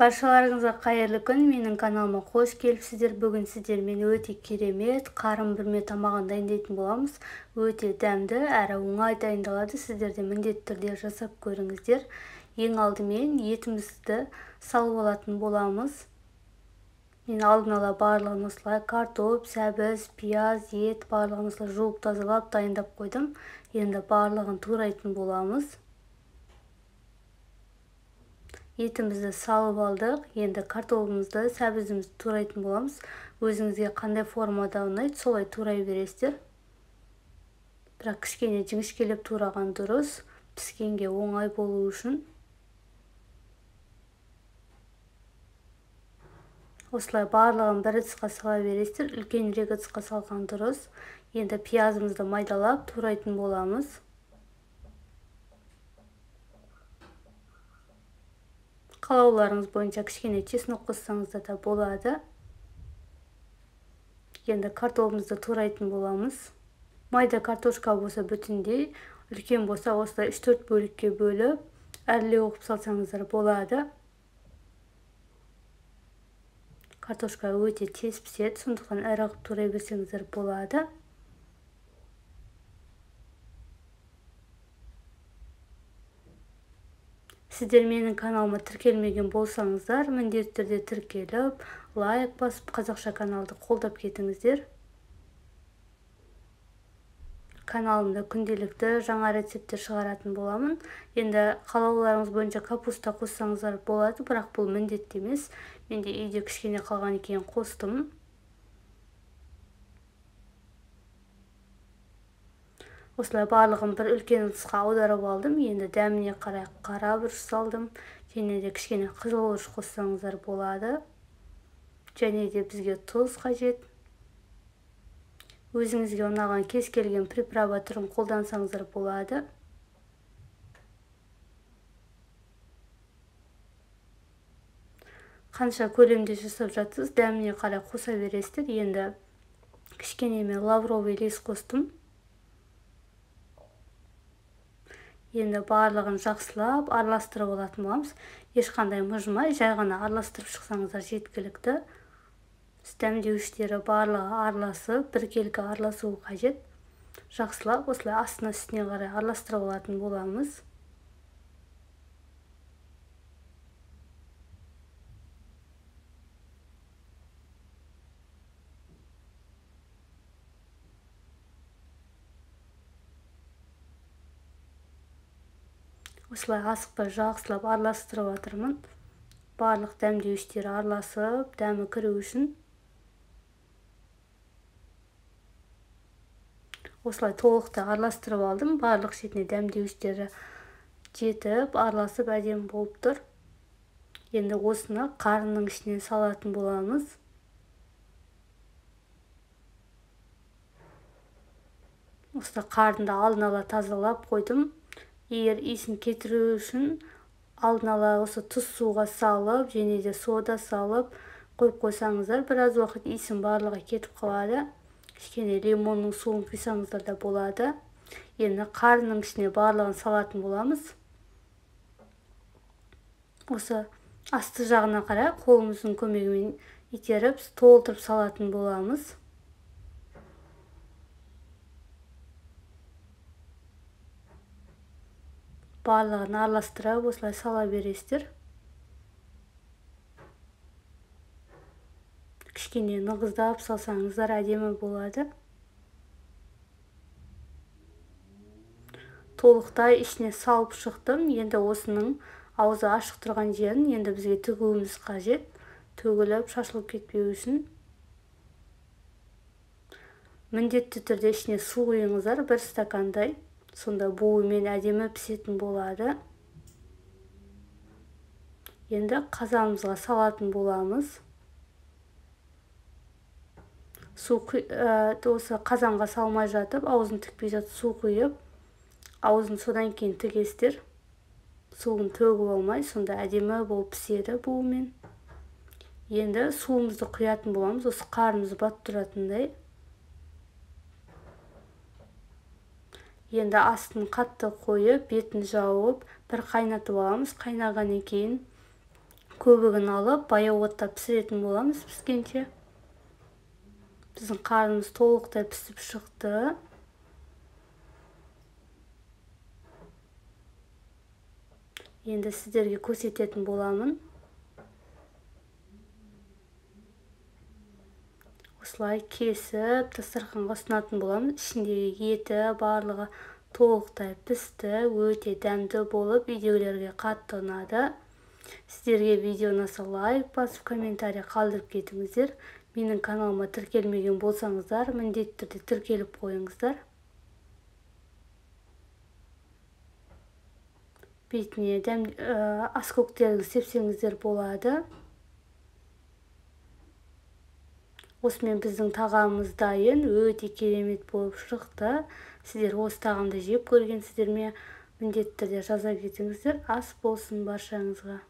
Баршаларыңызға қайырлы күн, менің каналыма қош келіпсіздер. Бүгін сіздермен өте керемет қарын бүрме тамағын дайындайтын боламыз. Өте дәмді әрі оңай дайындалады. Сіздер де міндетті түрде жасап көріңіздер. Ең алдымен етімізді салып алатын боламыз. Мен алдын ала барлығын осылай картоп, сәбіз, пияз, ет барлығын осылай жуып тазалап дайындап қойдым. Енді барлығын турайтын боламыз. Етімізді салып алдық. Енді картобымызды, сәбізімізді турайтын боламыз. Өзіңізге қандай формада ұнайды, солай турай бересіздер. Бірақ кішкене жіңішкелеп тураған дұрыс, піскенге оңай болу үшін. Осылай барлығын бір ыдысқа сала бересіздер. Үлкенірек ыдысқа салған дұрыс. Енді пиязымызды майдалап турайтын боламыз. Қалауларыңыз бойынша кішкене чеснок қоссаңыздар да болады. Енді картобымызды турайтын боламыз. Майда картошка болса бүтіндей, үлкен болса осылай 3-4 бөлікке бөліп, әрлеу қылып салсаңыздар болады. Картошка өте тез піседі, сондықтан ірі қылып турай берсеңіздер болады. Сіздер менің каналыма тіркелмеген болсаңыздар, міндетті түрде тіркеліп, лайк басып, қазақша каналды қолдап кетіңіздер. Каналымда күнделікті жаңа рецепттер шығаратын боламын. Енді қалауларыңыз бойынша капуста қоссаңыздар болады, бірақ бұл міндетті емес. Менде үйде кішкене қалған екен, қостым. Осылай барлығын бір үлкен ыдысқа аударып алдым. Енді дәміне қарай қара бұрыш салдым. Және де кішкене қызыл бұрыш қоссаңыздар болады. Және де бізге тұз қажет. Өзіңізге ұнаған кез келген приправа түрін қолдансаңыздар болады. Қанша көлемде жасап жатсыз, дәміне қарай қоса бересіздер. Енді кішкене мен лавровый лист қостым. Енді барлығын жақсылап араластырып алатын боламыз. Ешқандай мыжмай, жай ғана араластырып шықсаңыздар жеткілікті. Дәмдеуіштері барлығы араласып, біркелкі араласуы қажет. Жақсылап осылай астына үстіне қарай араластырып алатын боламыз. Осылай асықпай жақсылап араластырып жатырмын. Барлық дәмдеуіштері араласып, дәмі кіру үшін. Осылай толықтай араластырып алдым. Барлық шетіне дәмдеуіштері жетіп, араласып әдемі болып тұр. Енді осыны қарынның ішіне салатын боламыз. Осылай қарынды алдын ала тазалап қойдым. Егер иісін кетіру үшін алдын ала осы тұз суға салып, және де сода салып қойып қойсаңыздар, біраз уақыт иісін барлығы кетіп қалады. Кішкене лимонның суын құйсаңыздар да болады. Енді қарынның ішіне барлығын салатын боламыз. Осы асты жағына қарай қолымыздың көмегімен итеріп, толтырып салатын боламыз. Барлығын араластырып осылай сала бересіздер. Кішкене нығыздап салсаңыздар әдемі болады. Толықтай ішіне салып шықтым. Енді осының аузы ашық тұрған жерін енді бізге тігуіміз қажет. Төгіліп, шашылып кетпеу үшін. Міндетті түрде ішіне су құйыңыздар, бір стакандай. Сонда буымен әдемі пісетін болады. Енді қазанымызға салатын боламыз. Су осы қазанға салмай жатып, аузын тікпей жатып су құйып, аузын содан кейін тігесіздер. Суын төгіп алмай, сонда әдемі болып піседі буымен. Енді суымызды құятын боламыз, осы қарнымыз батып тұратындай. Енді астын қатты қойып, бетін жауып, бір қайнатып аламыз. Қайнағаннан кейін Көбігін алып, баяу отта пісіретін боламыз піскенше. Біздің қарнымыз толықтай пісіп шықты. Енді сіздерге көрсететін боламын. Осылай кесіп, дастарханға ұсынатын боламыз. Ішіндегі еті барлығы толықтай пісті, өте дәмді болып, үйдегілерге қатты ұнады. Сіздерге видео ұнаса лайк басып, комментарий қалдырып кетіңіздер. Менің каналыма тіркелмеген болсаңыздар, міндетті түрде тіркеліп қойыңыздар. Бетіне дәм аскөктерін сепсеңіздер болады. Осымен біздің тағамымыз дайын, өте керемет болып шықты. Сіздер осы тағамды жеп көргенсіздер ме? Міндетті түрде жаза кетіңіздер. Ас болсын баршаңызға.